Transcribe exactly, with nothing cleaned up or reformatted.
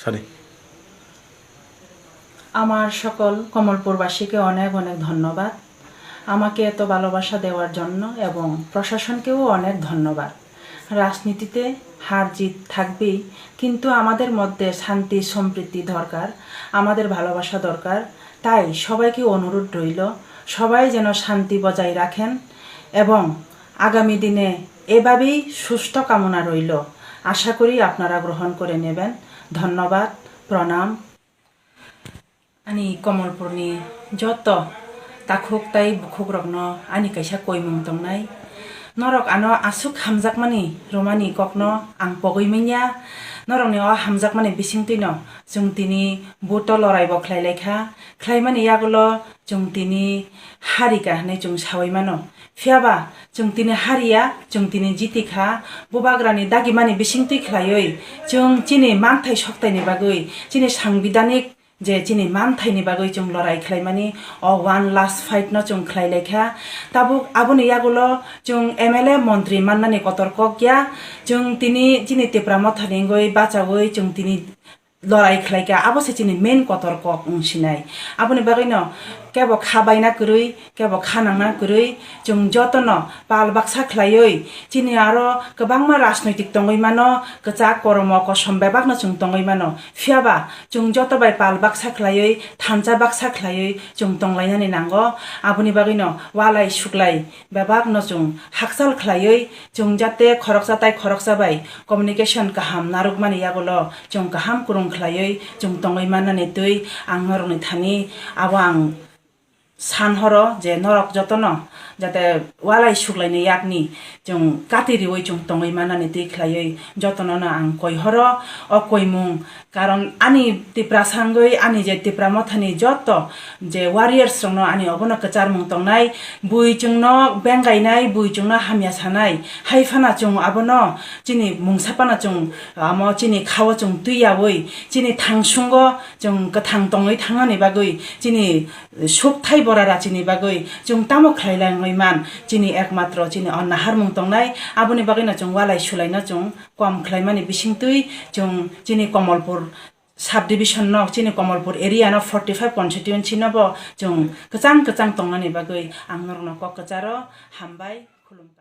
Sadi. আমার সকল কমলপুরবাসীকে অনেক অনেক ধন্যবাদ, আমাকে এত ভালোবাসা দেওয়ার জন্য, এবং প্রশাসনকেও অনেক ধন্যবাদ। রাজনীতিতে হার জিত থাকবেই, কিন্তু আমাদের মধ্যে শান্তি সম্প্রীতি দরকার, আমাদের ভালোবাসা দরকার। তাই সবাইকে অনুরোধ রইল, সবাই যেন শান্তি বজায় রাখেন এবং আগামী দিনে এভাবেই সুস্থ কামনা রইল। আশা করি আপনারা গ্রহণ করে নেবেন। ধন্যবাদ, প্রণাম। Ani Komolpurni joto takhuk tai bukhukrokno ani kaisa koimung tongnai. Norok ano aswk hamjakmani rwmani kokno ang pogwi manya. Norokni o hamjakmani bisingtwino chwng tini buto loraibo khlai laikha. Khlaimani yagulo chwng tini harika hwnwi chwng sawi mano. Phiyaba chwng tini hariya, chwng tini jitikha. Bubagrani dagimani bisingtwi khlaiwi chwng chini manthai soktaini bagwi, chini sangbidanik je chini manthaini bagwi chwng lorai khlaimani, o one last fight no chwng khlai laikha. Tabuk aboni yagulo chwng M L A montri mannani kotor kok ya. Chwng tini chini Tipra Mothani wngwi bachaui chwng tini lorai khlaikha, abo se chini main kotor kok wng sinai. Aboni bagwino kebo kha baina kwrwi, kebo kha nangna kwrwi, chwng jotono pal baksa khlaiwi chini aro kwbangma rajnoitik tongwi mano, kwchak kormo kosom bebakno chwng tongwi mano. Phiyaba chwng joto bai pal baksa khlaiwi, thansa baksa khlaiwi chwng tonglainani nango. Aboni bagwino walai suklai bebakno chwng hakchal khlaiwi, chwng jate khoroksa tai khoroksa bai communication kaham narwkmani yagulo chwng kaham kwrwng khlaiwi chwng tongwi mannani twi ang norokni thani abo ang san horo je norok jotono jate walai suklaini yakni chwng kati riwi chwng tongwi mannani twi khlaiwi jotono no ang koi horo o koimung. Karon ani Tiprasa wngwi ani je Tipra Mothani joto je warriors rokno ani obono kwcharmung tongnai, bui chwngno bengainai, bui chwngno hamya sanai, hai phano chwng abono chini mungsa phano chwng amo chini khao chwng twi yaui chini thangsungo chwng kwthang tongwi thangnani bagwi chini sukthai bora rachini bagwi chwng tamo khlai langwi man, chini ekmatro chini o naharmung tongnai, aboni bagwino chwng walai sulaino chwng kom khlaimani bisingtwi chwng chini Komolpur subdivision no, chini Komolpur area no forty five constituency no bo chwng kwchang kwchang tongnani bagwi ang norokno kok kwcharo hambai khulumkha.